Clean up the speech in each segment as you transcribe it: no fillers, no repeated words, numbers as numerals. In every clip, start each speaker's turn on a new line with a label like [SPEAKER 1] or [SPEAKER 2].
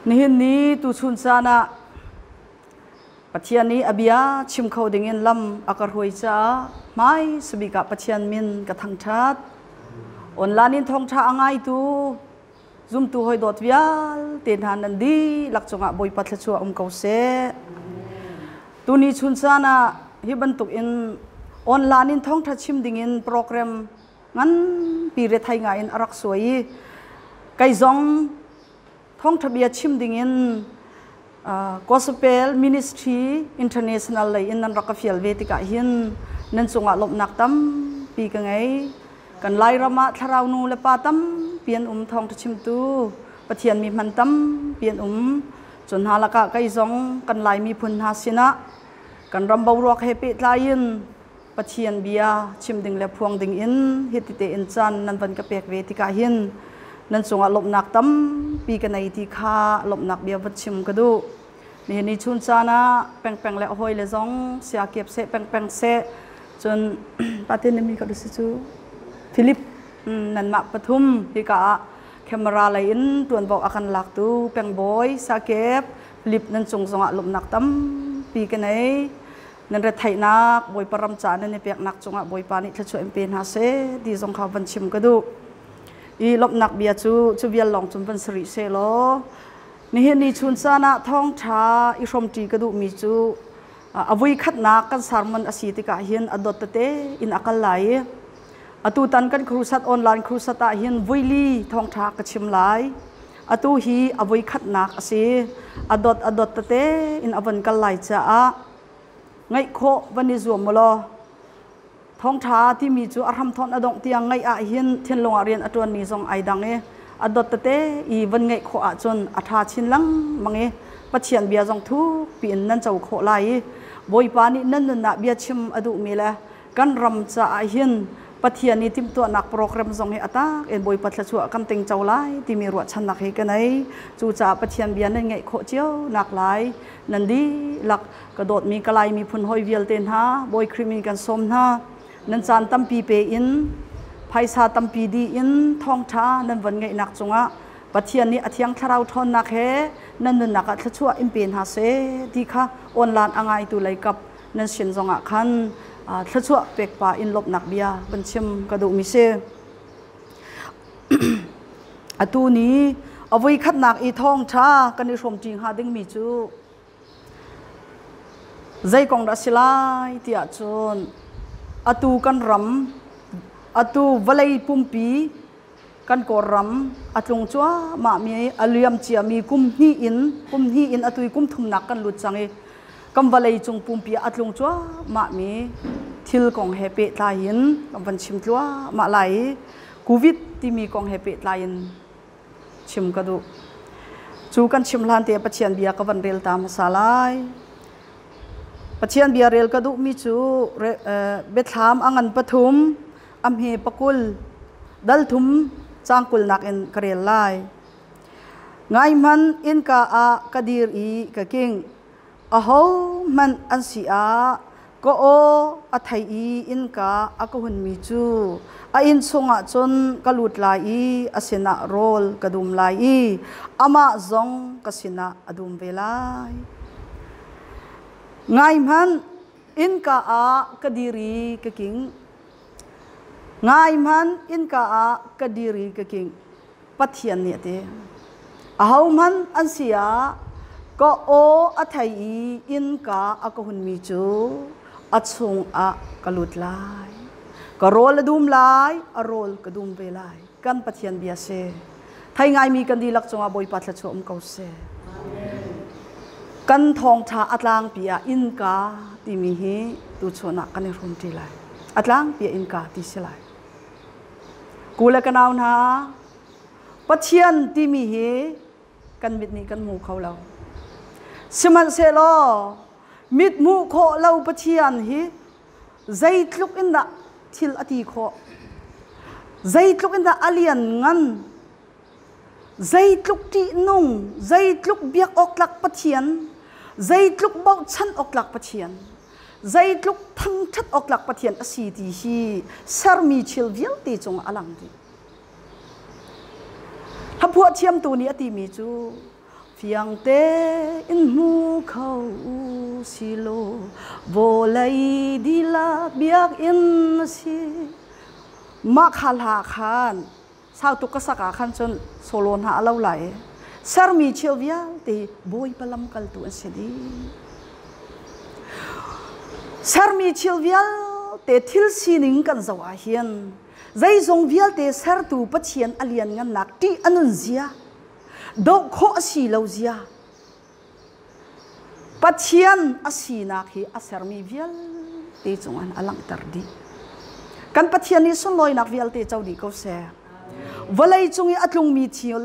[SPEAKER 1] Nihin ni tuchun caan ah Pathian nih a bia chim kho dingin lam a ka hruai caah hmai sabik ah Pathian min ka thangṭhat. Online in thawngṭha a ngaitu zumtu hoi dawt vialte hna nan dihlak cungah Bawipa thluachuah um ko seh. Tuni chun caan ah hi bantuk in online in thawngṭha chim dingin program nganpi rethei ngai in a rak suai i kei zong thawngṭha bia chim dingin Gospel Ministry International lei in nan rak ka fial ve tikah hin nan cungah lawmhnak tampi ka ngei. Kan Lairam ah thlarau nu le pa tampi an um thawngṭha chimtu Pathian mi hman tampi an um. Cu hna lakah kei zong kan Lai miphun hna sinah kan ram boruak he pehtlai in Pathian bia chim ding le phuang ding in hiti tein caan nan van ka pek ve tikah hin nan cungah lawmhnak tampi ka nei ti kha lawmhnak bia va chim ka duh. Nihin ni chun caan ah pengpeng le hawi le zong sia kep seh pengpeng seh cun patin mi ka si cu Philip nanmah pathum hika ah camera lei in tuanvo a kan laktu pengbawi sakep Philip nan cung zongah lawmhnak tampi ka nei. Nan retheihnak Bawipa ram ca nan i peknak cungah Bawipa nih thluachuah in pe hna seh ti zong kha van chim ka duh. I lawmhnak bia cu cu vial lawng cun van si rih seh law nihin ni chun caan ah thawngṭha i hrawmṭi ka duhmi cu a vui khatnak kan sermon a si tikah hin a dot tete in a kal lai i atutan kan crusade online crusade ah hin vuili thawngṭha ka chim lai. Atu hi a voi khatnak a si. A dot a dot tete in a von kal lai caah ngaih khawh van i zuam mu law thawngṭha timi cu a hramthawnh a dongh tiang ngaih ah hin thinlung ah rian a ṭuanmi zong ai dang i a dot tete i van ngaih khawh ahcun a ṭha chin lengmang i Pathian bia zong thuk piin nan co khawh lai i Bawipa nih nan nun ah bia chim a duhmi le kan ram caah hin Pathian i timhtuahnak program zong hi a tak in Bawipa thluachuah kan ting co lai timi ruahchannak hi ka nei. Cucaah Pathian bia nan ngeih khawh cio nak lai nan dihlak ka dawtmi ka Lai miphun hawi vialte hna Bawi Khrih min kan sawm hna. Nan caan tampi pe in phaisa tampi di in thawngṭha nan von ngeihnak cungah Pathian nih a thiang thlarau ṭhawnnak he nan nunnak ah thluachuah in pe hna seh ti kha online a ngaitu lei kap nan sin zongah khan thluachuah pek pa in lawmhnak bia van chim ka duhmi si. Atu ni a voi khatnak i thawngṭha kan i hrawmṭi hnga dingmi cu zei kong dah si lai tiah cun atu kan ram atu vawlei pumpi kan Kawlram a tlung cuahmah mi a liam ciami kum hnih in kum hnih in atu i kum thumnak kan lut cang i kan vawlei cung pumpi ah a tlung cuahmah mi thil kong he pehtlai in kan van chim tluahmah lai i COVID timi kong he pehtlai in chim ka duh. Cu kan chim hlan te Pathian bia ka van rel ta hmasa lai. Pathian bia rel ka duhmi cu biathlam a ngan pathum a hme pakul dal thum cang kulnak in ka rel lai. Ngai hmanh innka ah ka dir i ka king. Aho hmanh an si ah ka aw a thei i innka a ka hunmi cu a inn chungah cun ka lut lai i a sinah rawl ka dum lai i amah zong ka sinah a dum ve lai. Ngai hmanh innka ah ka dir i ka king. Ngai hmanh innka ah ka dir i ka king. Pathian nih a ti. Ahohmanh an si ah ka aw a thei i innka a ka hunmi cu a chungah ka lut lai. Ka rawl a dum lai, a rawl ka dum ve lai. Kan Pathian bia si. Thei ngaimi kan dihlak cungah Bawipa thluachuah um ko seh. Kan thawngṭha a tlangpi ah innka timi hi tuchun ah kan i hrawmṭi lai. A tlangpi ah innka ti si lai. Ku le ka nau hna, Pathian timi hi kan mit nih kan hmu kho lo. Sihmanhsehlaw mit hmuh khawh lo Pathian hi zeitluk in dah thil a ti khawh zeitluk in dah a lian ngan zeitluk ṭihnung zeitluk biak awk tlak Pathian zeitluk bochan awk tlak Pathian zeitluk thangṭhat awk tlak Pathian a si ti hi sermi thil vialte cungah a lang dih. Hlaphuah thiamtu nih a timi cu. Fiang tein hmu kho si law vawlei dihlak biakinn a si. Mah kha hla khan sau tuk ka sak ah khan cun solo hna a lo lai i sermi thil vialte Bawipa lamkaltu an si dih. Sermi thil vialte thil sining kan zoh ah hin zeizong vialte sertu Pathian a lianngannak ṭih a nun zia doh khawh a si lo zia Pathian a sinak hi a sermi vialte cungah a langhter dih. Kan Pathian nih sunlawinak vialte co dih ko seh. Vawlei cung i a tlungmi thil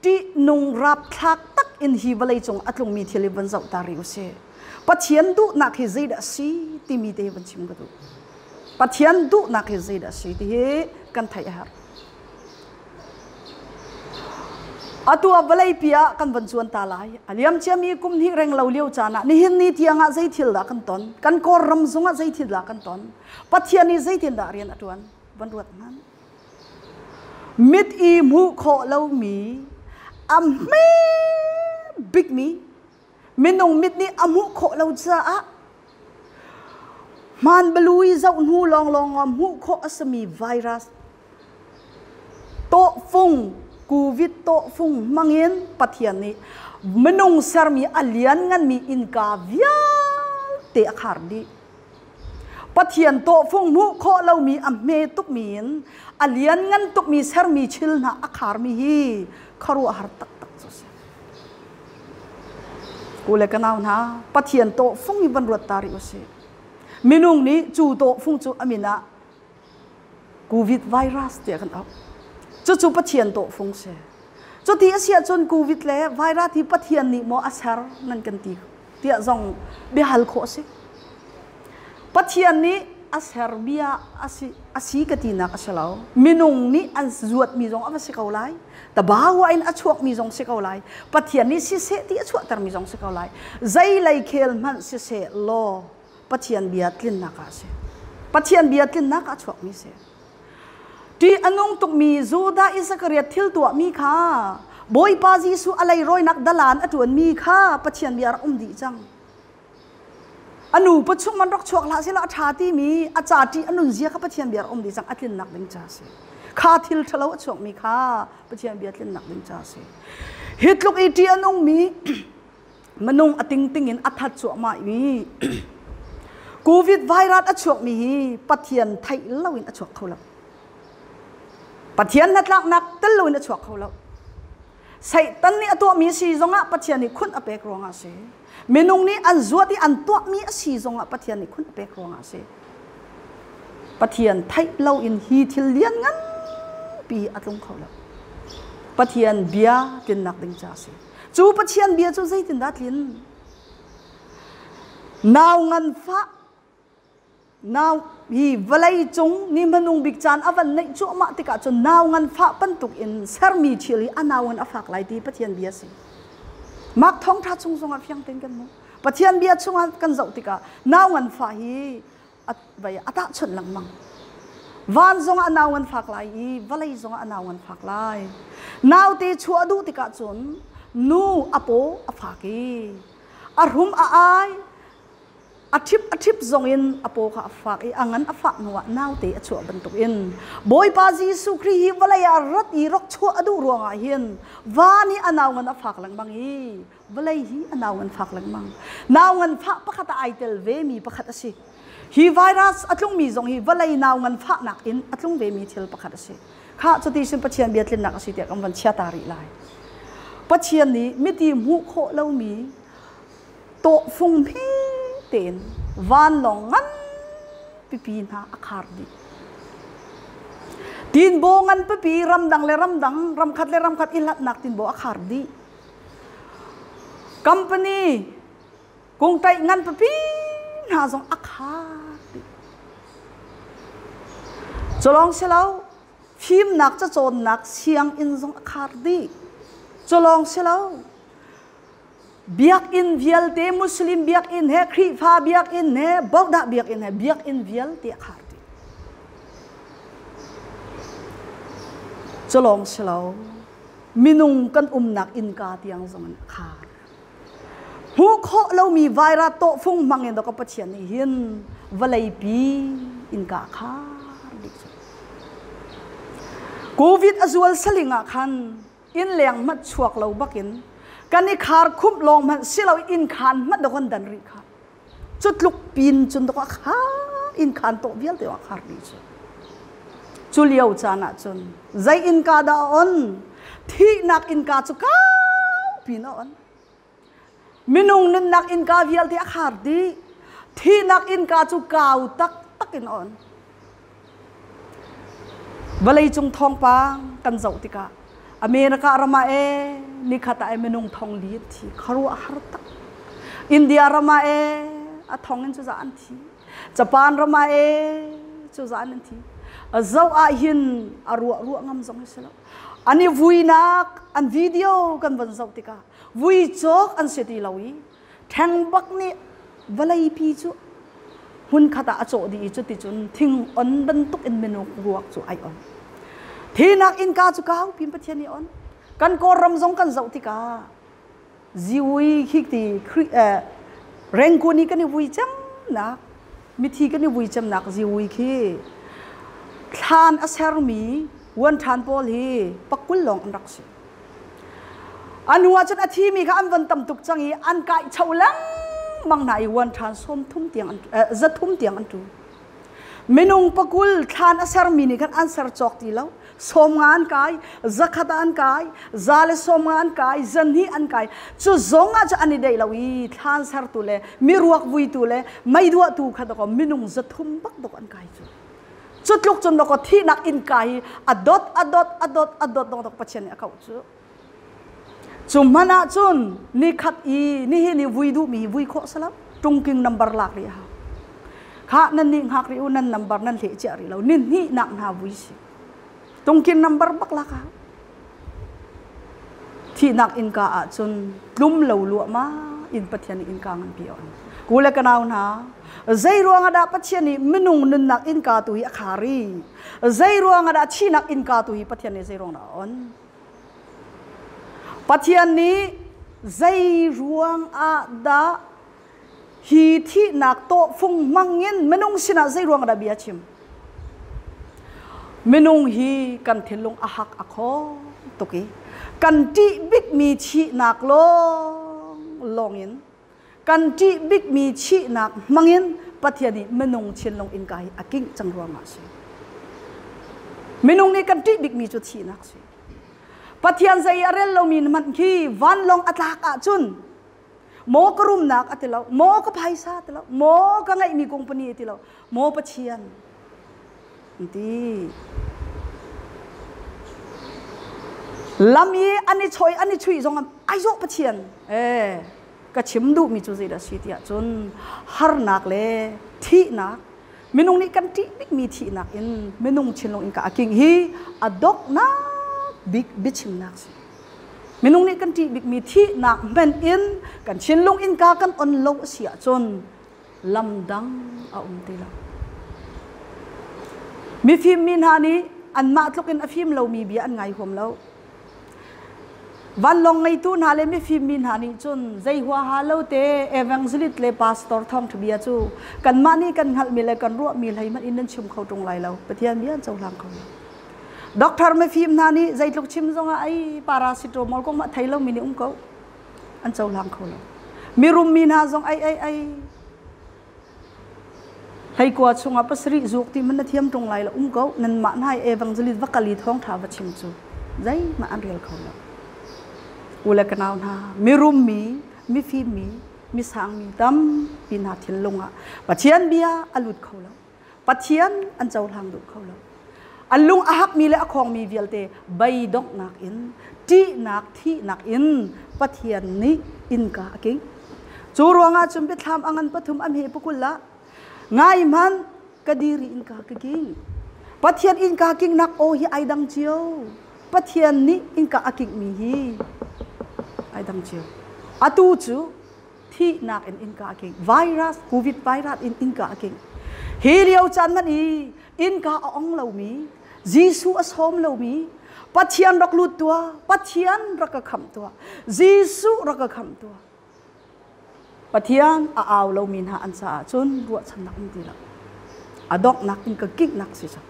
[SPEAKER 1] ṭihnung rapthlak tak in hi vawlei cung a tlungmi thil hi van zoh ta rih u sih. Pathian duhnak hi zeidah a si timi te hi van chim ka duh. Pathian duhnak hi zeidah a si ti hi kan theih a herh. Atu ah vawleipi ah kan van cuan ta lai. A liam ciami kum hnih reng lo lio caan ah nihin ni tiang ah zei thil dah kan ton? Kan Kawlram zong ah zei thil dah kan ton? Pathian nih zeitin dah rian a ṭuan? Van ruat hmanh. Mit i hmuh khawh lomi a hme bikmi minung mit nih a hmuh khawh lo caah hmaan balu i zoh hnu lawnglawng ah hmuh khawh a simi virus tawhfung covid tawhfung hmangin Pathian nih minung sermi a liannganmi innka vialte a khar dih. Pathian tawhfung hmuh khawh lomi a hme tukmi in a lianngan tukmi sermi thil hna a kharmi hi khuaruahhar taktak cu a si. U le ka nau hna, Pathian tawhfung hi van ruat ta rih u sih. Minung nih cu tawhfung cu a min ah Covid virus tiah kan auh. Cucu Pathian tawhfung si. Cuti a si ahcun Covid le virus hi Pathian nih maw a ser nan kan ti tiah zong biahal khawh a si. Pathian nih a ser bia a si, a si ka tinak a si lo. Minung nih an zuatmi zong a va si ko lai. Tabawa in a chuakmi zong si ko lai. Pathian nih siseh ti a chuahtermi zong si ko lai. Zei lei khel hmanh siseh law Pathian bia tlinnak ah a si. Pathian bia tlinnak ah a chuakmi si. Ṭih a nung tukmi Judah Isakariot thil tuahmi kha Bawipa Jesuh a leirawinak dalan a ṭuanmi kha Pathian bia rak um dih cang. A nu pachung man rak chuak hlah sehla a ṭha timi a ca ṭih a nunzia kha Pathian bia rak um dih cang a tlinnak ding ca a si. Kha thil ṭhalo a chuakmi kha Pathian bia tlinnak ding ca a si. Hi tluk i ṭih a nungmi minung a tingting in a that cuahmah i Covid virus a chuakmi hi Pathian theih loin a chuak kho lo. Pathian hnatlaknak tel loin a chuak kho lo. Satan nih a tuahmi si zongah Pathian nih khunh a pek ruangah a si. Minung nih an zuat i an tuahmi a si zongah Pathian nih khunh a pek ruangah a si. Pathian theih loin hi thil lian nganpi a tlung kho lo. Pathian bia tlinnak ding ca a si. Cu Pathian bia cu zeitindah tlin? Nau nganfah nau hi vawlei cung ni hmanung bik caan a van neih cuahmah tikah cun nau nganfah bantuk in sermi thil hi a nau in a fak lai ti Pathian bia si. Mark thawngṭha chung zongah fiang tein kan hmuh. Pathian bia chungah kan zoh tikah nau nganfah hi a a tahchunh lengmang. Van zongah nau an fak lai i vawlei zongah a nau an fak lai. Naute chuah duh tikah cun nu a paw a fak i a hrum a ai a ṭhip a ṭhip zong in a paw kha a fak i a ngan a fah hnuah naute a chuah bantukin Bawipa Jesuh Khrih hi vawlei ah rat i rak chuah a duh ruangah hin van hi a nau ngan a fak lengmang i vawlei hi a nau ngan fak lengmang. Nau ngan fah pakhat ah ai tel vemi pakhat a si. Hi virus a tlungmi zong hi vawlei nau ngan fahnak in a tlung vemi thil pakhat a si. Khah cuti sin Pathian bia tlinnak a si tiah kan van chia ta rih lai. Pathian nih miti hmuh khawh lomi tawhfung hme tein vanlawng ngan pipi hna a khar dih. Tinbaw ngan pipi ramdang le ramdang, ramkhat le ramkhat i hlatnak tinbaw a khar dih. Company kungtaih ngan pipi hna zong a khar dih. Culawng si lo, fimnak cacawnnak sianginn zong a khar dih. Culawng si lo, biakinn vialte Muslim biakinn he Khrihfa biakinn he Bodah biakinn he biakinn vialte a khar dih. Culawng si lo. Minung kan umnak innka tiang zong in a khar. Hmuh khawh lomi virus tawhfung hmang in ka Pathian nih hin vawleipi innka a khar dih cu. Covid a zual saling ah khan inn leng hmanh chuak lo bakin kan i khar khumh lawng hmanh si lo inn khan hmanh dok an dan rih kha. Cu tluk pin cun dok a khar inn khan tawh vialte a khar dih cu. Cu lio caan ah cun zei innka dah a on? Thihnak innka cu kau pin a on. Minung nunnak innka vialte a khar dih. Thihnak innka cu kau taktak in a on. Vawleicung thawngpang kan zoh tikah America ram ah ee nikhat ah minung thong li an thi khuaruahhar tak. India ram ah ee a thong in cuzah an thi. Japan ram ah ee cuzah an thi. Zoh ah hin a ruah ruah ngam zong hi si lo. An i vuinak an video kan van zoh tikah vui cawk an si ti lo i ṭheng bak nih vawleipi cu hmunkhat ah a cawh dih i cuticun thing on bantuk in minung ruak cu ai on. Thinak innka cu kau pin Pathian nih on. Kan Kawlram zong kan zoh tikah ziui khi ti Rengkun i kan i vui cemnak mithi kan i vui cemnak ziui khi thlan a sermi vuanṭhan pawl hi pakul lawng an rak si. A hnu ah cun a thimi kha an von tam tuk cang i an kai cho lengmang hna i uan ṭhan 30 tiang an 300 tiang an ṭu. Minung pakul thlan a sermi nih khan an ser cawk ti lo. 50 an kai, 100 an kai, 150 an kai, 200 an kai. Cu zong ah cu an i deih lo i thlan sertu le miruak vuitu le meiduahtu kha dakaw minung 300 bak dok an kai cu. Cu tluk cun dakaw thihnak innka hi a dot a dot a dot a dot dong dok Pathian nih a kauh cu. Cu hmanh ah cun nikhat i nihin i vui duhmi hi vui khawh salam tungking number lak rih a hau. Khah nan nih hngak rih u nan number nan hleh ciah rih lo ni hnih nak hna vui si. Tungking number bak lak a hau. Thihnak innka ah cun tlum lo luahmah in Pathian nih innka nganpi a on. Ku le ka nau hna, zei ruangah dah Pathian nih minung nunnak innka tu hi a khar i zei ruangah dah thihnak innka tu hi Pathian nih zei ruang dah a on? Pathian nih zei ruangah dah hi thihnak tawhfung hmangin minung sinah zei ruangah dah bia a chim? Minung hi kan thinlung a hak a khawng tuk i kan ṭih bikmi thihnak lawnglawng in kan ṭih bikmi thihnak hmangin Pathian nih minung thinlung innka hi a kingh cang ruangah a si. Minung nih kan ṭih bikmi cu thihnak a si. Pathian zei a rel lomi hmanh khi vanlawng a tlak ahcun maw ka rumnak a ti lo, maw ka phaisa a ti lo, maw ka ngeihmi company a ti lo, maw Pathian an ti. Lam i an i choi an i chuih zong ai zawh Pathian. Eh, ka chim duhmi cu zeidah si tiah cun harnak le thihnak minung nih kan ṭih bikmi thihnak in minung thinlung in ka a king hi a doknak bik biachimnak si. Minung nih kan ṭih bikmi thihnak hmanh in kan thinlung innka kan on lo a si ahcun lam dang a um ti lo. Mifim mi hna nih anmah tluk in a fim lomi bia an ngai huam lo. Vanlawng ngeitu hna le mifim mi hna nih cun zei huaha lo te evangelist le pastor thawngṭha bia cu kanmah nih kan hngalhmi le kan ruahmi hlei hmanh in nan chim kho ṭung lai lo. Pathian bia an cohlang kho lo. Doctor mifim hna nih zeitluk chim zongah ai paracetamol kong mah thei lomi nih um ko an cohlang kho lo. Mirum mi hna zong ai ai ai hleikua chungah pasarih zuuk ti man na thiam ṭung lai lo um ko nanmah hna i evangelist va kal i thawngṭha va chim cu zeihmah an rel kho lo. U le ka nau hna mirum mi mifim mi misang mi tampi hna thinlung ah Pathian bia a lut kho lo. Pathian an cohlang duh kho lo. An lung a hakmi le a khawngmi vialte beidonghnak in, ṭihnak, thihnak in Pathian nih innka a kingh. Cu ruangah cun biathlam a ngan pathum a hme pakul ah ngai hmanh ka diri innka ka king. Pathian innka kingnak aw hi ai dang cio. Pathian nih innka a kinghmi hi ai dang cio. Atu cu thihnak in innka a kingh virus covid virus in innka a kingh hi lio caan man i innka a ong lomi Jesuh a sawm lomi Pathian rak lut tuah, Pathian rak ka khamh tuah, Jesuh rak ka khamh tuah. Pathian a au lomi hna an caah cun ruahchannak um ti lo. A donghnak in ka kinghnak si cang.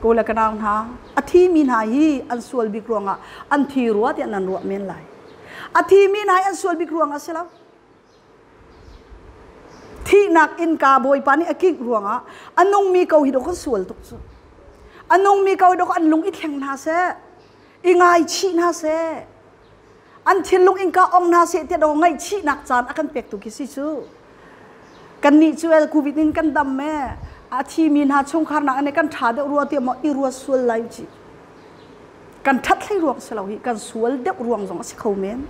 [SPEAKER 1] Ko le ka nau hna, a thimi hna hi an sual bik ruangah an thi rua tiah nan ruah men lai. A thimi hna hi an sual bik ruangah si lo. Thihnak innka Bawipa nih a kingh ruangah a nungmi ko hi dawh kan sual tuk cu. A nungmi ko hi dawh an lung i thleng hna seh, i ngaichih hna seh, an thinlung innka ong hna seh tiah dawh ngaihchihnak caan a kan pek tu khi si cu. Kannih cu el covid in kan dam me a thimi hna chungkhar nak ane kan ṭha deuh rua tiah maw i rua sual lai ci. Kan ṭhat hlei ruang si lo hi kan sual deuh ruang zong a si kho men.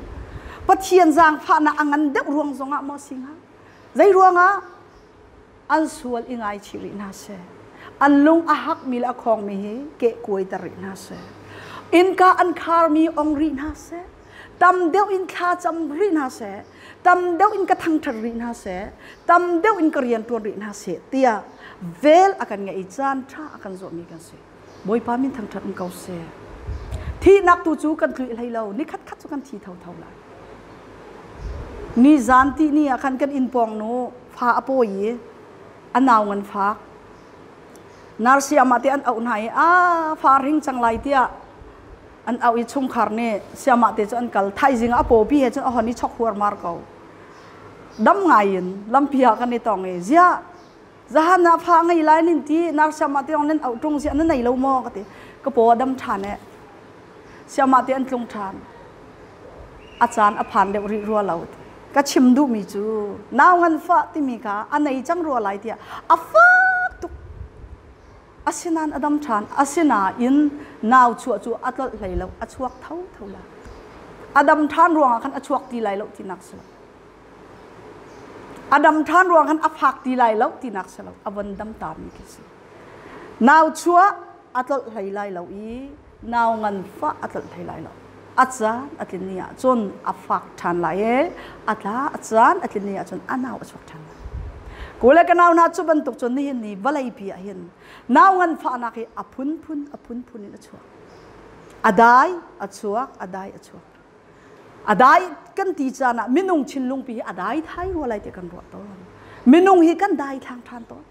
[SPEAKER 1] Pathian zaangfahnak a ngan deuh ruang zong ah maw si hnga? Zei ruangah an sual i ngaichih rih hna seh. An lung a hakmi le a khawngmi hi kehkuaiter rih hna seh. Innka an kharmi ong rih hna seh. Tam deuh in thla cam rih hna seh. Tam deuh in ka thangṭhat rih hna seh. Tam deuh in ka rian ṭuan rih hna seh tiah vel a kan ngeih i caan ṭha a kan zuahmi kan si. Bawipa min thangṭhat in ko seh. Thihnak tu cu kan tluih hlei lo, ni khat khat cu kan thi thotho lai. Ni zan ti ni ah khan kan inn pawng nu fa a pawi i a nau ngan fak. Narsiam ah te an auh hna i a fa ring cang lai tiah an auh i chungkhar nih siamah te cu an kal thaizing ah a pawpi he cun a hon i chok huarmar ko. Dam ngai in lampi ah kan i tong i ziah Zahan ah fa ngei lai nin ti narsiam ah te nan auh ṭung si an nei lo maw ka ti ka paw a dam ṭhan e siam ah te an tlung ṭhan a caan a phan deuh rih rua lo ka chim duhmi cu nau ngan fa timi kha a nei cang rua lai tiah a fak tuk asinain a dam ṭhan asinain nau chuah cu a tlolh hlei lo a chuak tho tho la a dam ṭhan ruangah khan a chuak ti lai lo tinak si lo A dam ṭhan ruang khan a fak ti lai lo tinak si lo, a von dam tami khi si. Nau chuah a tlolh hlei lai lo i nau nganfah a tlolh hlei lai lo. A caan a tlin ni ahcun a fak ṭhan lai i a tla a caan a tlin ni ahcun a nau a chuak ṭhan lai. Kule ka nau hna cu bantuk cun nihin ni vawleipi ah hin nau nganfahnak hi a phunphun a phunphun in a chuak. A dai a chuak, a dai a chuak. A dai kan ti caan ah minung thinlung pi hi a dai thai rua lai ti kan ruah tawn. Minung hi kan dai thlang ṭhan tawn.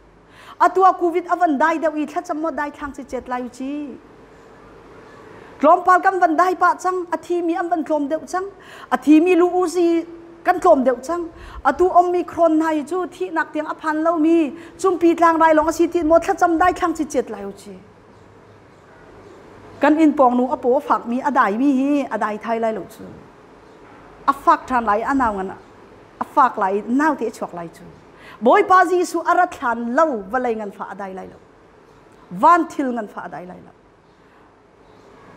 [SPEAKER 1] Atu ah COVID a van dai deuh i thlacam maw dai thlang ci cet lai u ci. Tlawmpal kan van dai pah cang, a thimi an van tlawm deuh cang, a thimi lu uzi kan tlawm deuh cang. Atu Omicron hna hi cu thihnak tiang a phan lomi cumpi tlangrai lawng a si ti maw thlacam dai thlang ci cet lai u ci. Kan inn pawng nu a paw a fakmi a daimi hi a dai thai lai lo cu. A fak ṭhan lai a nau ngan a fak lai i naute a chuak lai cu. Bawipa Jesuh a rat hlan lo vawlei nganfah a dai lai lo. Van thil nganfah a dai lai lo.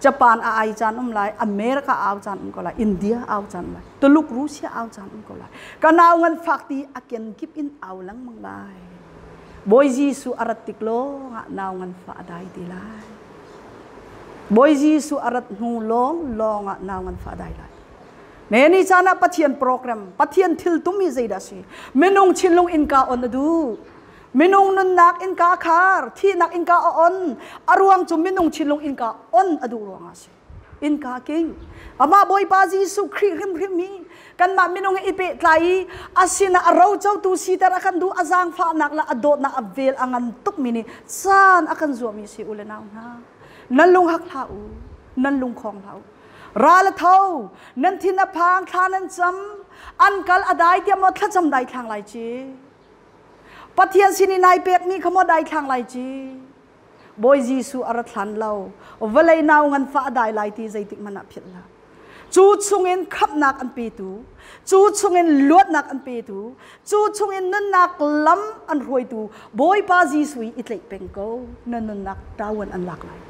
[SPEAKER 1] Japan a ai caan um lai, America au caan um ko lai, India au caan um lai, Tuluk Russia au caan um ko lai. Ka nau nganfak ti a kenkip in au lengmang lai. Bawi Jesuh a rat tik lawngah nau nganfah a dai ti lai. Bawi Jesuh a rat hnu lawng lawngah nau nganfah a dai lai. Ne ni caan ah Pathian program, Pathian thil tum hi zeidah si? Minung thinlung innka on a duh. Minung nunnak innka khar, thihnak innka a on. A ruang cu minung thinlung innka on a duh ruangah a si. Innka king. Amah Bawipa Jesuh Khrih hrimhrim hi kanmah minung i pehtlai i a sinah a rocotu siter a kan duh a zaangfahnak le a dawtnak a vel a ngan tukmi nih caan a kan zuahmi si u le nau hna. Nan lung hak hlah u, nan lung khong hlah u. Ral a tho, nan thin a phang, thla nan cam, an kal a dai tiah maw thlacam dai thlang lai ci. Pathian sin i nai pekmi kha maw dai thlang lai ci. Bawi Jesuh a rat hlan lo vawlei nau nganfah a dai lai ti zeitik hmanh ah philh hlah. Cu chungin khamhnak an petu, cu chungin luatnak an petu, cu chungin nunnak lam an hruaitu Bawipa Jesuh i tlaih peng ko na nunnak ṭawan an lak lai.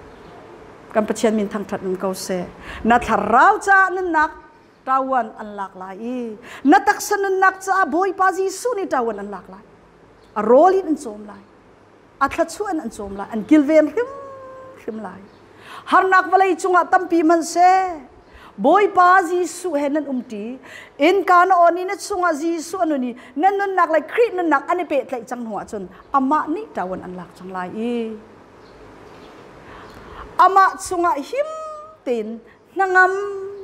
[SPEAKER 1] Kan Pathian min thangṭhat nun ko seh. Na thlarau caah nunnak ṭawan an lak lai i na taksa nunnak caah Bawipa Jesuh nih ṭawan an lak lai. A rawl in an cawm lai. A thluachuah in an cawm lai an kilven hrimhrim lai. Harnak vawlei cungah tampi hmanhseh Bawipa Jesuh he nan umṭi innka na on i na chungah Jesuh a nun i nan nunnak le Khrih nunnak an i pehtlaih cang hnu ahcun amah nih ṭawan an lak cang lai i. Amah chungah him tein hnangam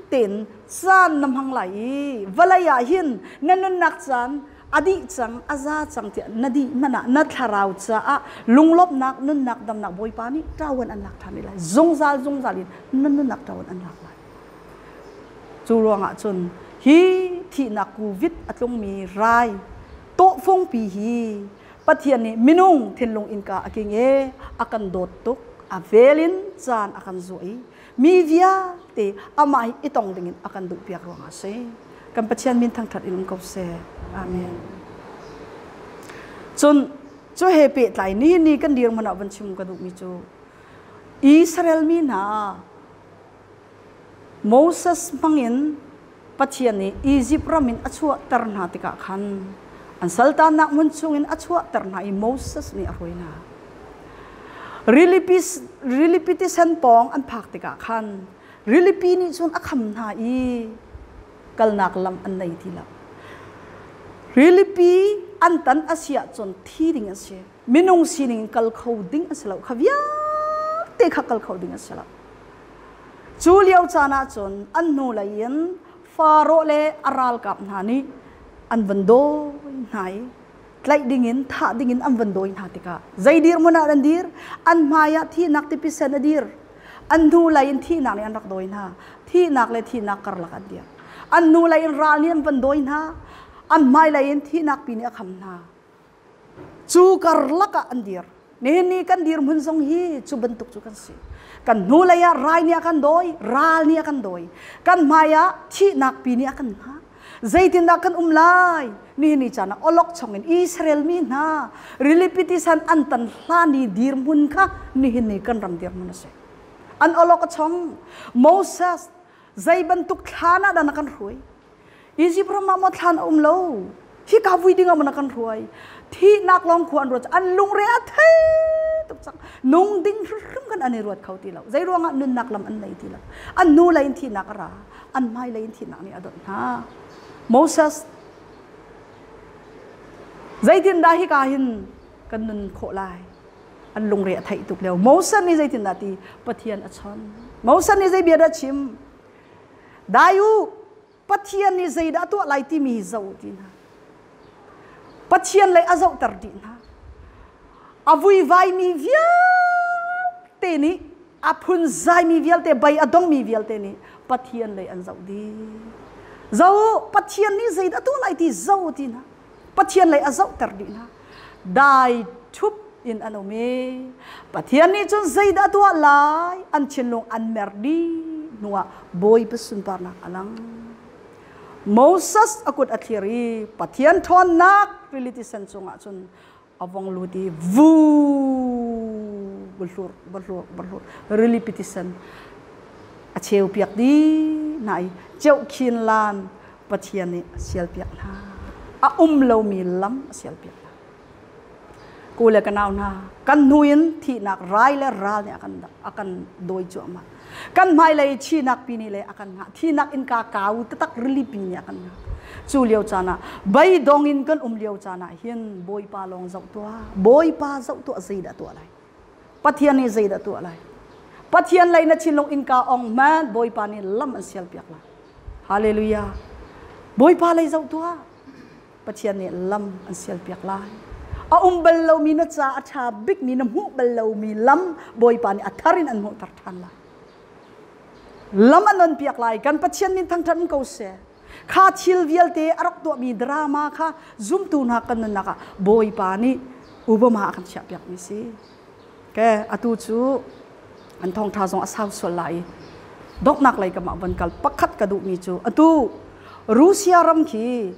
[SPEAKER 1] tein caan na hmang lai i vawlei ah hin na nunnak caan a dih cang a za cang tiah na dih hmanh ah na thlarau caah lunglawmhnak nunnak damnak Bawipa nih ṭawan an lak ṭhan lai zungzal zungzal in na nunnak ṭawan an lak lai. Cu ruangah cun hi thihnak covid a tlungmi rai tawhfungpi hi Pathian nih minung thinlung innka a king i a kan dawt tuk a vel in caan a kan zuah i mi vialte amah hi i tong dingin a kan duhpiak ruangah a si. Kan Pathian min thangṭhat in um ko seh. Amen. Cun cu he pehtlai ni ni kan dirhmun ah van chim ka duhmi cu Israel mi hna Moses hmangin Pathian nih Izipt ram in a chuahter hna tikah khan an saltannak hmun chungin a chuahter hna i Moses nih a hruai hna. Rilipi tisen pawng an phak tikah khan rilipi nih cun a kham hna i kalnak lam an nei ti lo. Rilipi an tan a si ahcun thi ding a si. Minung sining in kal kho ding a si lo. Kha vialte kha kal kho ding a si lo. Cu lio caan ah cun an hnulei in Faro le a ralkap hna nih an van dawi hna i tlaih dingin thah dingin an van dawi hna tikah zei dirhmun ah an dir? An hmai ah thihnak tipi sen a dir. An hnulei in thihnak nih an rak dawi hna. Thihnak le thihnak karlak an dir. An hnulei in ral nih an van dawi hna. An hmailei in thihnak pi nih a kham hna. Cu karlak ah an dir. Nihin ni kan dirhmun zong hi cu bantuk cu kan si. Kan hnulei ah rai nih a kan dawi, ral nih a kan dawi. Kan hmai ah thihnak pi nih a kan hngah. Zeitindah kan um lai? Nihin ni caan ah awlokchong in Israel mi hna rilipi tisan an tan hlan i dirhmun kha nihin ni kan ram dirhmun a si. An awlok a chong. Moses zei bantuk thlan ah dah na kan hruai? Egypt ram ah maw thlan a um lo? Hika vui ding ah maw na kan hruai? Thihnak lawng khua an ruat. An lungre a thei tuk cang. Nung ding hrimhrim kan an i ruat kho ti lo. Zei ruangah nunnak lam an nei ti lo. An hnu lei in thihnak a ra. An hmai lei in thihnak nih a donh hna. Moses zeitindah hika hin kan nun khawh lai? An lungre a theih tuk lio. Moses nih zeitindah ti? Pathian a chon. Moses nih zei bia dah chim? Dai u, Pathian nih zeidah a tuah lai timi hi zoh ti hna. Pathian lei a zohter dih hna. A vuivaimi vialte nih a phunzaimi vialte bei a dongmi vialte nih Pathian lei an zoh dih. Zo Pathian nih zeidah a tuah lai ti zoh ti hna. Pathian lei a zohter dih hna. Dai ṭhup in an um i Pathian nih cun zeidah a tuah lai an thinlung an mer dih hnuah Bawipa sunparnak a lang. Moses a kut a thlir i Pathian ṭhawnnak rili tisen cungah cun a vong lut i vu bahlur bahlur bahlur rili tisen a cheu piak dih hna i ceuhkhin lan Pathian nih a sialpiak hna. A um lomi lam a sialpiak hna. Ku le ka nau hna, kan hnu in thihnak rai le ral nih a kan dawi cuahmah. Kan hmailei thihnak pi nih le a kan hngah. Thihnak innka kau taktak rili pi nih a kan hngah. Cu lio caan ah beidong in kan um lio caan ah hin Bawipa lawng zoh tuah. Bawipa zoh tuah zeidah tuah lai? Pathian nih zeidah tuah lai? Pathian lei na thinlung innka ong hmanh Bawipa nih lam an sialpiak lai. Hallelujah. Bawipa lei zoh tuah. Pathian nih lam an sialpiak lai. A um bal lomi na ca a ṭha bikmi na hmuh bal lomi lam Bawipa nih a thar in an hmuhter ṭhan lai. Lam an on piak lai. Kan Pathian min thangṭhat in ko seh. Kha thil vialte a rak tuahmi drama kha zumtu hna kan nunnak ah Bawipa nih Obama a kan chiahpiakmi si. Ke atu cu an thawngṭha zong a sau sual lai i donghnak lei kam ah von kal pakhat ka duhmi cu atu Russia ram khi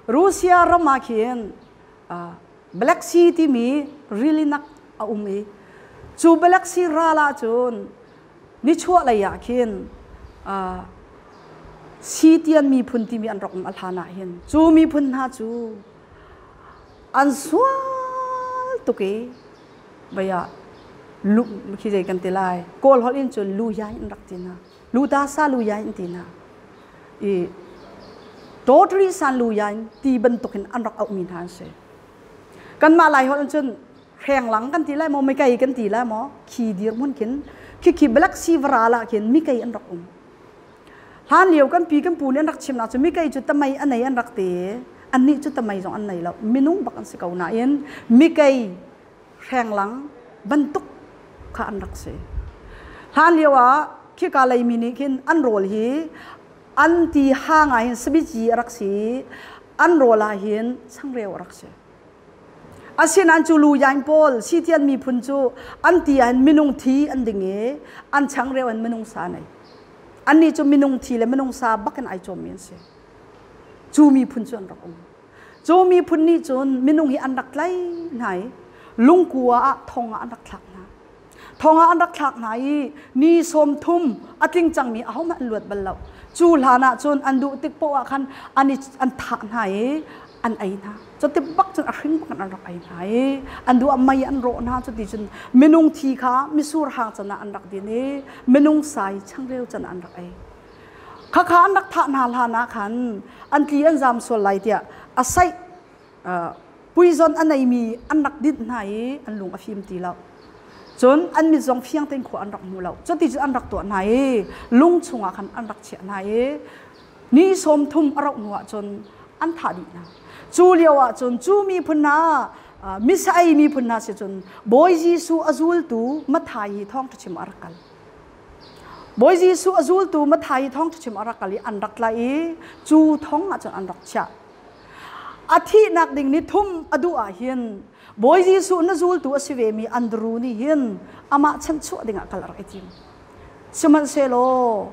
[SPEAKER 1] Russia ram ah khin Black Sea timi rili nak a um i cu Black Sea ral ah cun nichuah lei ah khin Sitian miphun timi an rak um a hlan ah hin cu miphun hna cu an sual tuk i vei ah lu khi zei kan ti lai kawl holh in cun lu yai an rak ti hna lu ta sa lu yai an ti hna i totally san lu yai ti bantuk in an rak auhmi hna an si kanmah lai holh in cun Hrenglang kan ti lai maw, mikei kan ti lai maw, khi dirhmun khin khi khi Black Sea varal ah khin mikei an rak um. Hlan lio kan pi kan pu nih an rak chimnak cu mikei cu tamei a nei an rak ti. Annih cu tamei zong an nei lo. Minung bak an si ko nain mikei hrenglang bantuk kha an rak si. Hlan lio ah khika leimi nih khin an rawl hi an ti hang ah hin sabici a rak si an rawl ah hin changreu a rak si. Asinain cu lu yain pawl Sitian miphun cu an ti ah hin minung thi an ding i an changreu in minung sa an ei. Annih cu minung thi le minung sa bak in ai cawmmi an si. Cu miphun cu an rak um. Cu miphun nih cun minung hi an rak tlai hna i lungkua ah thong ah an rak thlak hna. Thong ah an rak thlak hna i ni 30 a tling cangmi ahohmanh an luat bal lo. Cu hlan ah cun an duh tik poah ah khan an i an thah hna i an ei hna. Cuti bak cun a hring bak in an rak ei hna i an duh ah mei an rawh hna. Cuti cun minung thi kha misur hang can ah an rak din i minung sai changreu can ah an rak ei. Khakha an rak thah hna hlan ah khan an tli an zam sual lai tiah a saih poison a neimi an rak dinh hna i an lung a fim ti lo. Cun an mit zong fiang tein khua an rak hmu lo. Cuti cu an rak tuah hna i lung chungah khan an rak chiah hna i ni 30 a rauh hnu ah cun an thah dih hna. Cu lio ah cun cu miphun hna missa ei miphun hna si cun Bawi Jesuh a zultu Matthai hi thawngṭha chim a rak kal. Bawi Jesuh a zultu Matthai hi thawngṭha chim a rak kal i an rak tlaih i cu thong ah cun an rak chiah. A thihnak ding ni thum a duh ah hin Bawi Jesuh na zultu a si vemi Andru nih hin amah chanchuah dingah kal a rak i tim. Sihmanhsehlaw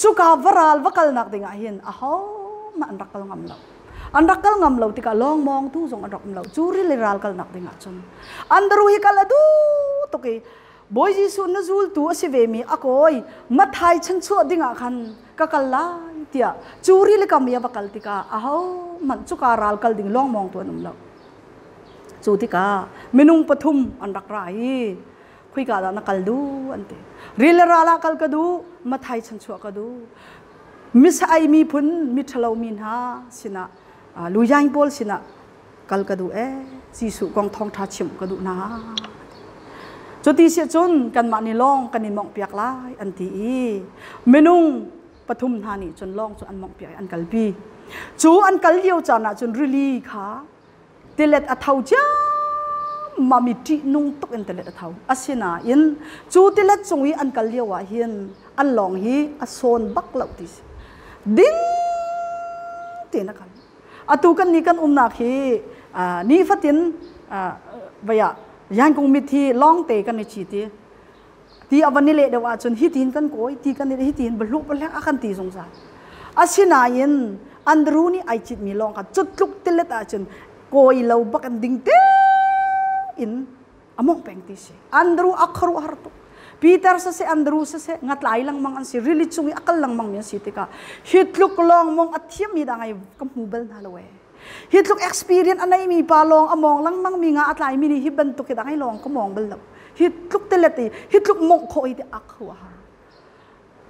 [SPEAKER 1] cuka varal va kalnak dingah hin ahohmanh an rak kal ngam lo. An rak kal ngam lo tikah lawngmawngtu zong an rak um lo. Cu rili ral kalnak dingah cun Andru hi kal a duh tuk i Bawi Jesuh na zultu a si vemi a kawi Matthai chanchuah dingah khan ka kal lai tiah cu rilikam i a va kal tikah ahohmanh cuka ral kal ding lawngmawng tu an um lo. Cu tikah minung pathum an rak ra i khuika dah na kal duh an ti. Ril le ral ah kal ka duh, Matthai chanchuah ka duh. Misai miphun miṭhalo mi hna sinah luyaing pawl sinah kal ka duh ee Jesuh kong thawngṭha chimh ka duh hna. Cuti si cun kanmah nih lawng kan in mawngh piak lai an ti i minung pathum hna nih cun lawng cu an mawngh piak i an kalpi. Cu an kal lio caan ah cun rili kha tilet a tho ciammam i ṭihnung tuk in tilet a tho. Asinain cu tilet cung i an kal lio ah hin an lawng hi a sawn bak lo ti si. Ding tein a kal. Atu kan ni kan umnak hi nifatin vaya Yangkung mit hi lawng te kan i chi ti. Ti a van i leh deuh ahcun hi tin kan kawi ti kan i hi tin bahlu bahlek a kan ti zungzal. Asinain Andrew nih ai citmi lawng kha cutluk tilet ahcun kawi lo bak in ding te in a mongh peng ti si. Andrew a khuaruahhar tuk. Peter siseh Andrew siseh ngatlai lengmang an si rili cung i a kal lengmang mi an si tikah hi tluk lawng mong a thiam mi dang ai ka hmu bal hna lo ee. Hi tluk experience a nei mi pa lawng a mong lengmang mi nga a tlai mi nih hi bantuk hi dang ai lawng ka mong bal lo. Hi tluk telet i hi tluk mongh khawh hi ti a khuaruahhar.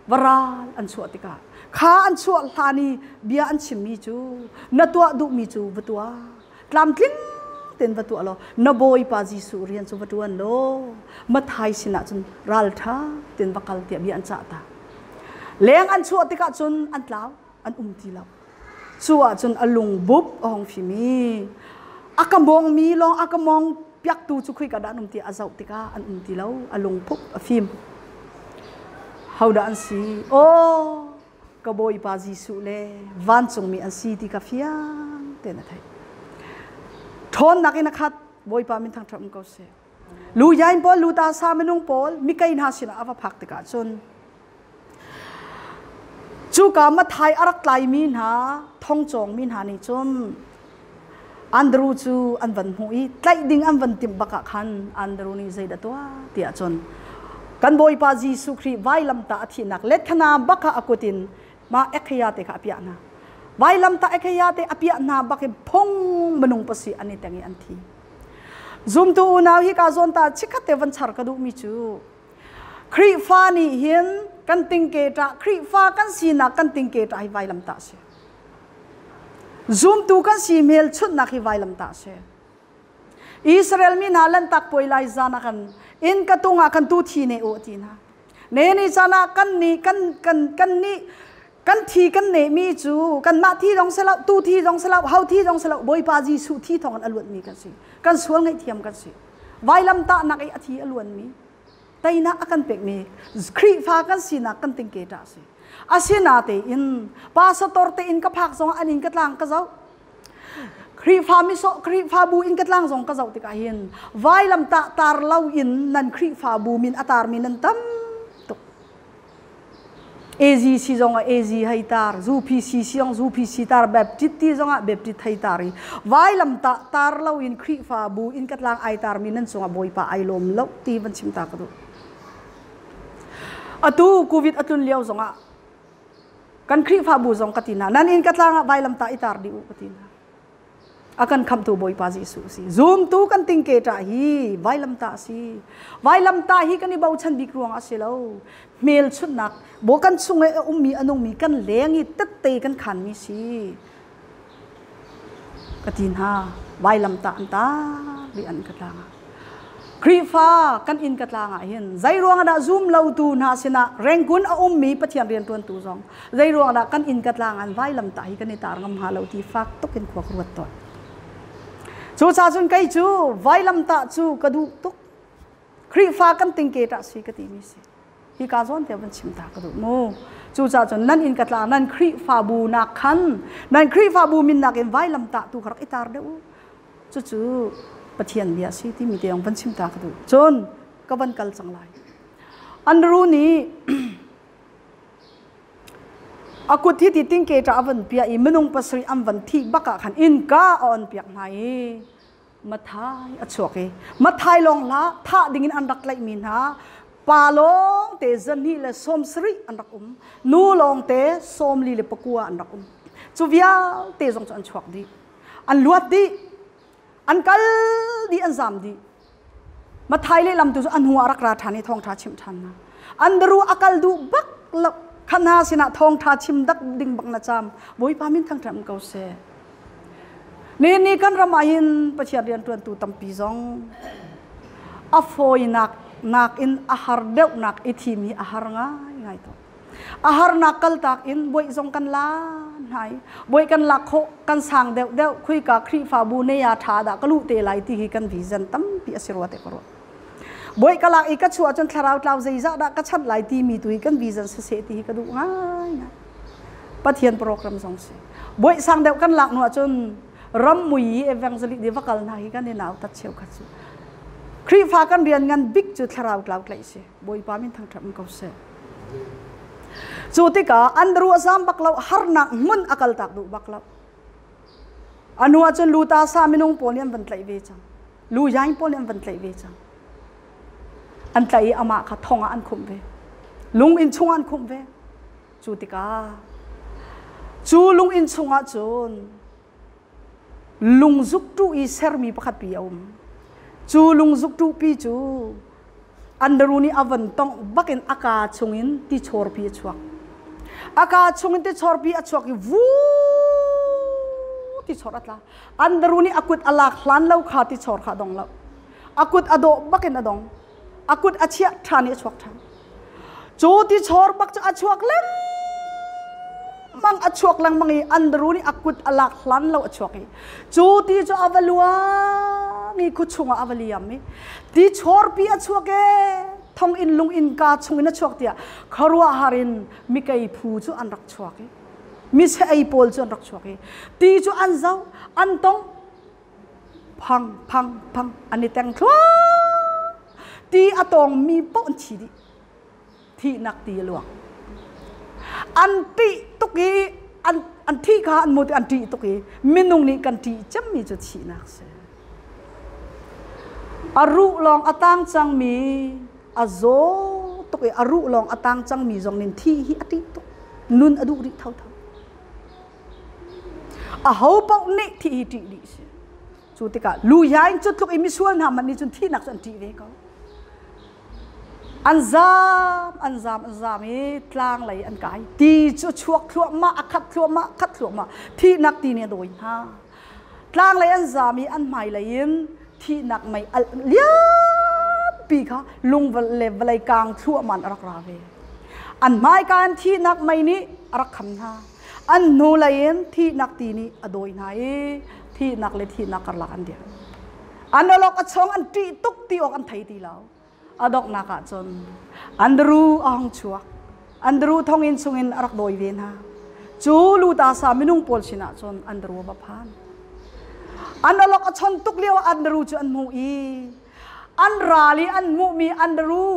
[SPEAKER 1] Varal an chuah tikah kha an chuah hlan i bia an chimmi cu na tuah duhmi cu va tuah tlamtling tein va tuah law na bawipa Jesuh rian cu va ṭuan law Matthai sinah cun ralṭha tein va kal tiah bia an cah ta. Leng an chuah tikah cun an tlau an um ti lo. Cu ahcun a lung bup a hung fim i a ka mawngmi lawng a ka mawng piaktu cu khuika dah an um ti a zoh tikah an um ti lo a lungphup a fim. Hodah an si? Aw ka Bawipa Jesuh le vancungmi an si ti ka fiang tein a theih. Ṭhawnnak in a khat Bawipa min thangṭhat um ko seh. Lu yain pawl, lu ta sa minung pawl, mikei hna sinah a va phak tikah cun Cuka Matthai a rak tlaimi hna thongcawngmi hna nih cun Andru cu an van hmuh i tlaih ding an van timh bak ah khan Andru nih zeidah tuah tiah cun kan Bawipa Jesuh Khrih vailamtah a thihnak letkhana bak ah a kut in mah ekheya te kha a piah hna. Vailamtah ekheya te a piah hna bak in phung minung pasi an i teng i an thi. Zumtu unau hi ka zawn ta chikkhat te van char ka duhmi cu Khrihfa nih hin kan tingke ṭah Khrihfa kan sinak kan tingke ṭah hi vailamtah si. Zumtu kan si hmelchunhnak hi vailamtah si. Israel mi hna lantak puai lai zan ah khan inn ka tung ah khan tu thi ne u ti hna. Ne ni caan ah kan nih kan kan kan nih kan thi kan ne mi cu kanmah thi zong si lo tu thi zong si lo ho thi zong si lo Bawipa Jesuh thi thawng in a luat mi kan si. Kan sual ngaihthiam kan si. Vailamtahnak i a thi a luan mi teinak a kan pekmi Khrihfa kan sinak kan tingke ṭah si. Asinatein pastor te in ka phak zong an in ka tlang ka zoh. Khrihfa miso Khrihfabu in ka tlang zong ka zoh tikah hin vailamtah tar lo in nan Khrihfabu min a tarmi nan tam tuk. AZC zong ah AZ hei tar, ZUPC zong ZUPC tar, Baptist ti zong ah Baptist hei tar i vailamtah tar lo in Khrihfabu in ka tlang ai tarmi nan cungah Bawipa ai lawm lo ti van chim ta ka duh. Atu COVID a tlun lio zongah kan Khrihfabu zong ka ti hna nan inn ka tlang ah vailamtah i tar dih u ka ti hna. A kan khamtu Bawipa Jesuh si. Zumtu kan tingke ṭah hi vailamtah a si. Vailamtah hi kan i bochan bik ruang a si lo. Hmelchunhnak, bo kan chung i a ummi a nungmi kan leng i tette kan khanmi si. Ka ti hna, vailamtah an tar dih an ka tlang ah. Khrihfa kan inn ka tlang ah hin zei ruang dah zum lotu hna sinah Rangoon a ummi Pathian rianṭuantu zong zei ruang dah kan inn ka tlang an vailam tah hi kan i tar ngam hnga lo ti fak tuk in khua ka ruat tawn. Cucaah cun kei cu vailam tah cu ka duh tuk. Khrihfa kan tingke ṭah si ka timi si. Hi ka zawn te van chim ta ka duh mu. Cucaah cun nan inn ka tlang nan Khrihfabu nak khan nan Khrihfabu min nakin vailam tah tu kha rak i tar deuh u. Cucu Pathian bia a si timi te van chim ta ka duh. Cun ka van kal cang lai. Andrew nih a kut hi ti tingke ṭa a van piah i minung pasarih an van thih bak ah khan innka a on piak hna i Mathai a chuak i Mathai lawng hlah thah dingin an rak tlaihmi hna pa lawng te 270 an rak um nu lawng te 49 an rak um cu vialte zong cu an chuak dih. An luat dih. An kal dih, an zam dih. Mathai lehlam tu cu a hnu ah rak ra ṭhan i thawngṭha chimh ṭhan hna. An daru a kal duh bak lo. Kha hna sinah thawngṭha chim dak ding bak na caam. Bawipa min thangṭhat um ko seh. Ni ni kan ram ah hin Pathian rianṭuantu tampi zong a fawinak nakin a har deuhnak i thim hi a har ngaingai tawn. A harnak kaltak in buaih zong kan la hna i buaih kan lak khawh kan sang deuh deuh khuika Khrihfabu ne ya ṭha dah ka luh te lai ti hi kan vision tampi a si rua te ka ruah. Buaih ka lak i ka chuah cun thlarau tlau zeizah dah ka chanh lai timi tu hi kan vision siseh ti hi ka duh ngaingai. Pathian program zong si. Buaih sang deuh kan lak hnu ahcun ram mui i evangelist di va kal hna hi kan i nautat cheukhat cu. Khrihfa kan rian ngan bik cu thlarau tlau tlaih si. Bawipa min thangṭhat ko seh. Cu tikah Andrew a zam bak lo, harnak hmun a kaltak duh bak lo. A hnu ah cun luta sa minung pawl nih an van tlaih ve cang. Lu yaing pawl nih an van tlaih ve cang. An tlaih i amah kha thong ah an khumh ve. Lung inn chungah an khumh ve. Cu tikah cu lung inn chungah cun lungzuktu i sermi pakhat pi a um. Cu lungzuktu pi cu Andrew nih a van tongh bakin a kaa chungin tichawrpi a chuak. A kaa chungin tichawrpi a chuak i vuu tichawr a tla. Andrew nih a kut a lak hlan lo kha tichawr kha a dong lo. A kut a dawh bakin a dong. A kut a chiah ṭhan i a chuak ṭhan. Cu tichawr bak cu a chuak lengmang a chuak lengmang i Andrew nih a kut a lak hlan lo a chuak i cu ti cu a va luang i khu chungah a va liam i ti chawrpi a chuak e thong in lung in ka chung in a chuak tiah khuaruahhar in mikei phu cu an rak chuak i mise ei pawl cu an rak chuak i ti cu an zoh an tong phang phang phang an i teng thluah ti a tawng mi paoh an thi dih thihnak ti a luang an ṭih tuk i an an thih kha an mu an ṭih tuk i minung nih kan ṭih cemmi cu thihnak si a ruh lawng a tang cangmi a zaw tuk i a ruh lawng a tang cangmi zong nin thih hi a ṭih tuk nun a duh rih thotho a ho paoh nih thih hi ṭih dih si cu tikah lu yain cu tluk i misual hna man nih cun thihnak cu an ṭih ve ko an zam an zam an zam i tlang lei an kai ti cu chuak thluahmah a khat thluahmah khat thluahmah thihnak ti nih a dawi hna tlang lei an zam i an hmai lei in Thihnak mei alh lianpi kha lung le vawlei kaang thluahmah in a rak ra ve. An hmaika in thihnak mei nih a rak kham hna. An hnulei in thihnak ti nih a dawi hna i thihnak le thihnak karlak an dir. An awlok a chong, an ṭih tuk ti awk an thei ti lo. A donghnak ah cun Andru a hung chuak. Andru thonginn chungin a rak dawi ve hna. Cu Lutasa minung pawl sinah cun Andru a va phan. An awlok a chon tuk lio ah Andru cu an hmuh i an ral i an hmuhmi Andru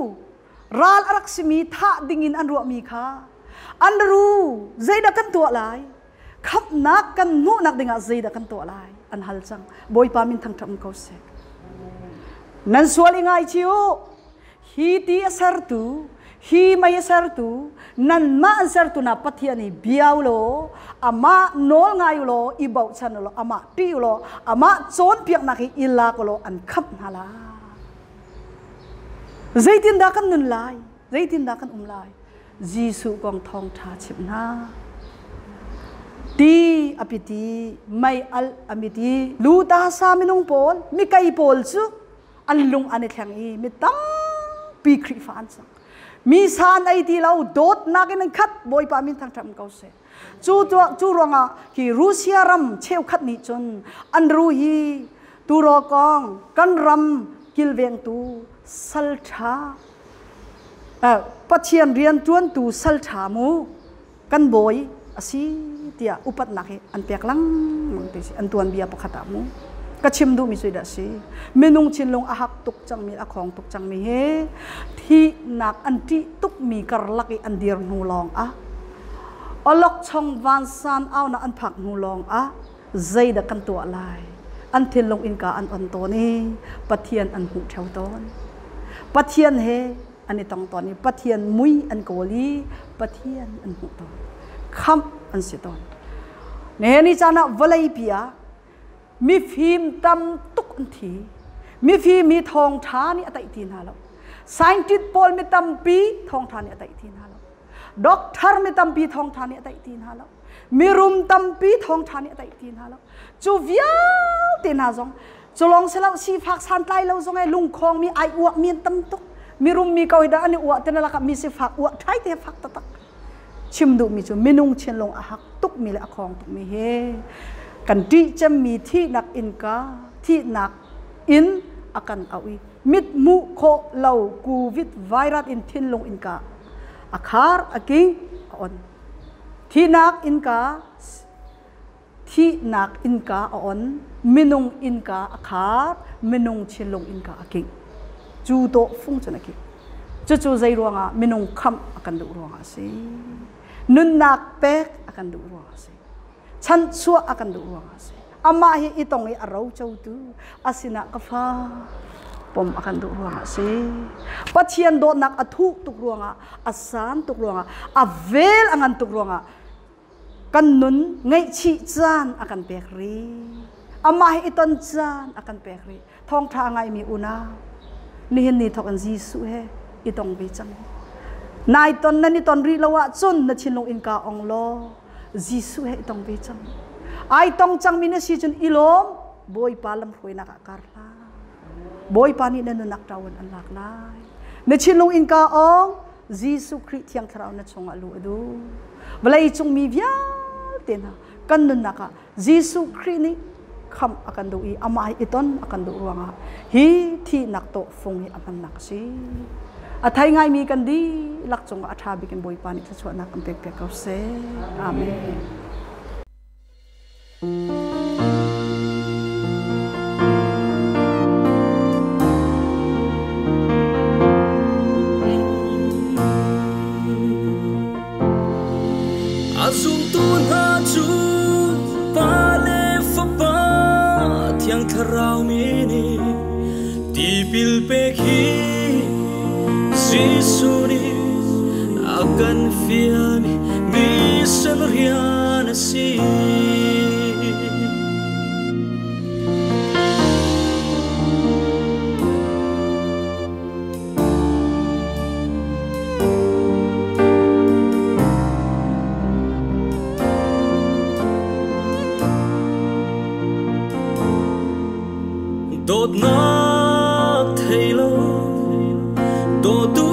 [SPEAKER 1] ral a rak simi thah dingin an ruahmi kha, Andru, zeidah kan tuah lai? Khamhnak kan hmuhnak dingah zeidah kan tuah lai? An hal cang. Bawipa min thangṭhat ko seh. Nan sual i ngaichih u. Hi ti a sertu, hi mei a sertu, nanmah an sertu na Pathian i bia u law, amah nawl ngai u law, i bochan u law, amah ṭih u law, amah cawnpiaknak hi i lak u law an khamh hna lai. Zeitindah kan nun lai? Zeitindah kan um lai? Jesuh kong thawngṭha chimh hna. Ti a piti, mei alh a miti, lu ta sa minung pawl, mikei pawl cu an lung an i thleng i mi tampi Khrihfa an cang. Mi sa an ei ti lo, dawtnak in an khat, Bawipa min thangṭhat ko seh. Cu cu ruangah hi Russia ram cheukhat nih cun an ru hi turo kong kan ram kilvengtu salṭha, Pathian rianṭuantu salṭha mu kan bawi a si tiah upatnak hi an pek lengmang ti si, an tuanbia pakhat ah mu. Ka chim duhmi cu dah si, minung thinlung a hak tuk cangmi, a khawng tuk cangmi hi thihnak an ṭih tukmi karlak i an dir hnu lawng ah, awlokchong vansan aunak an phak hnu lawng ah, zeidah kan tuah lai, an thinlung innka an on tawn i Pathian an hmuh ṭheo tawn. Pathian he an i tong tawn i Pathian mui an kawl i Pathian an hmuh tawn, khamh an si tawn. Nihin ni caan ah vawleipi ah mifim tam tuk an thi. Mifim mi thawngṭha nih a taih ti hna lo. Scientist pawl mi tampi thawngṭha nih a taih ti hna lo. Doctor mi tampi thawngṭha nih a taih ti hna lo. Mirum tampi thawngṭha nih a taih ti hna lo. Cu vialte hna zong cu lawng si lo, sifak santlai lo zong e lungkhawng mi ai uah mi an tam tuk. Mirum mi ko hi dah an i uah te na lakah mi sifak uah ṭhai te fak taktak. Chim duhmi cu minung thinlung a hak tukmi le a khawng tukmi hi kan ṭih cemmi thihnak innka, thihnak in a kan auh i mit hmuh khawh lo COVID virus in thinlung innka a khar, a king, a on. Thihnak innka, thihnak innka a on, minung innka a khar, minung thinlung innka a king. Cu tawh fung cun a king. Cucu zei ruangah? Minung khamh a kan duh ruangah a si. Nunnak pek a kan duh ruangah a si. Chanchuah a kan duh ruangah a si. Amah hi i tong i a rocotu a sinah ka fa pom a kan duh ruangah a si. Pathian dawtnak a thuh tuk ruangah, a san tuk ruangah, a vel a ngan tuk ruangah kan nun ngaihchih caan a kan pek rih. Amah hi i ton caan a kan pek rih. Thawngṭha a ngaimi unau, nihin ni thawk in Jesuh he i tong ve cang. Nai ton nan i ton rih lo ahcun na thinlung innka ong law Jesuh he i tong ve cang. Ai tong cangmi na si cun i lawm, Bawipa lamhruainak ah kar hlah. Bawipa nih na nunnak ṭawan an lak lai. Na thinlung innka ong, Jesuh Khrih Thiang Thlarau na chungah luh a duh. Vawlei cung mi vialte hna kan nunnak ah Jesuh Khrih nih khamh a kan duh i amah hi i ton a kan duh ruangah hi thihnak tawhfung hi a hmannak a si. A thei ngaimi kan dihlak cungah a ṭha bik in Bawipa nih thluachuahnak kan pekpiak ko seh. Amen.
[SPEAKER 2] A zumtu hna cu Pa le Fapa Thiang Thlarau min in tipil pek hi Jesuh nih a kan fialmi mission rian a si. Dawtnak. Dawtu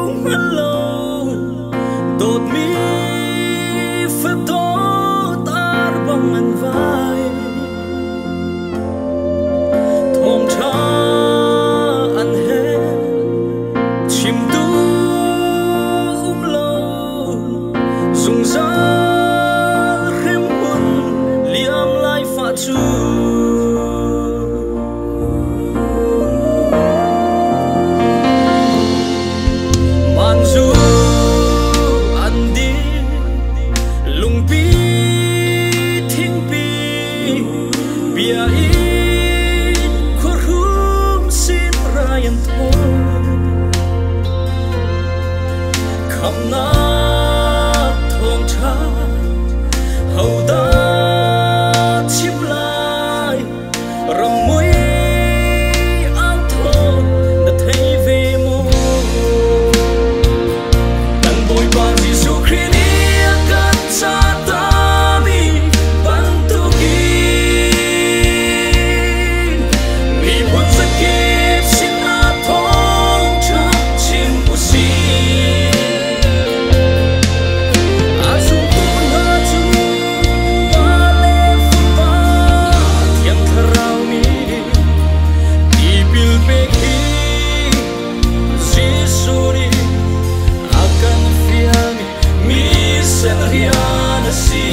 [SPEAKER 2] hngal lo dawtmi fadawt ar bang an vai. Thawngṭha an he chimtu um lo zungzal hremhmun liam lai fa cu. Manzu an di lungpi thingpi bia in khuarum sin rai an thawi. Khamnak thawngṭha hodah chim lai ram mui au thaw na thei ve maw? Kan Bawipa Jesuh Khrih nih a kan cahtami bantukin miphun zakip sinah thawngṭha chim usih. A zumtu hna cu Pa le Fapa Thiang Thlarau nih tipil pek hi Jesuh nih a kan fialmi misen rian a si.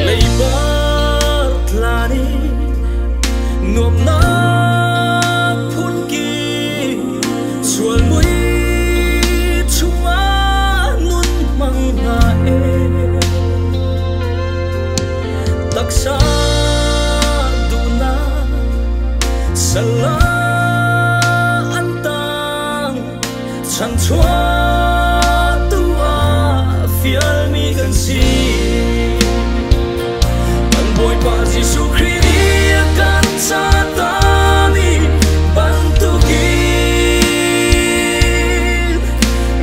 [SPEAKER 2] Leibar tlan in nuamhnak phunkip sual mui chungah nun hmang hna e. Taksa duhnak sal ah an tang chanchuahtu ah fialmi kan si. Kan Bawipa Jesuh Khrih nih a kan cahtami bantukin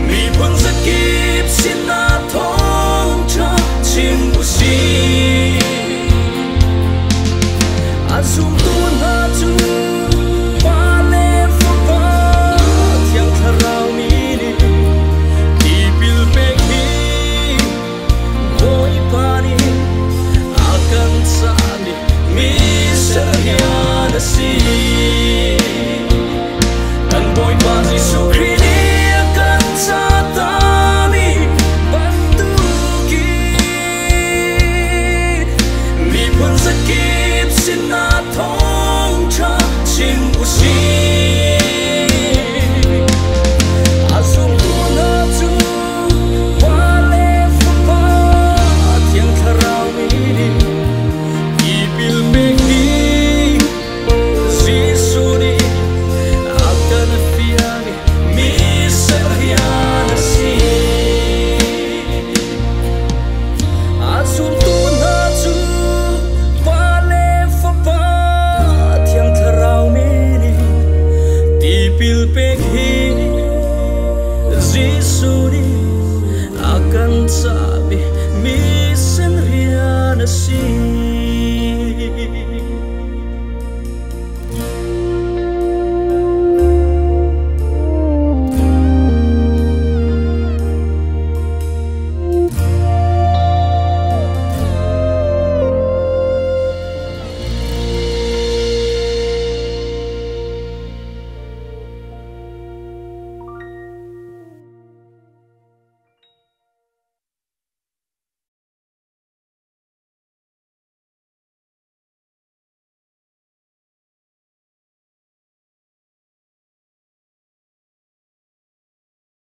[SPEAKER 2] miphun zakip sinah thawngṭha chim usih. A zumtu hna cu Pa le Fapa Thiang Thlarau min in tipil pek hi Bawipa nih a kan cahmi misen rian a si. Kan Bawipa Jesuh Khrih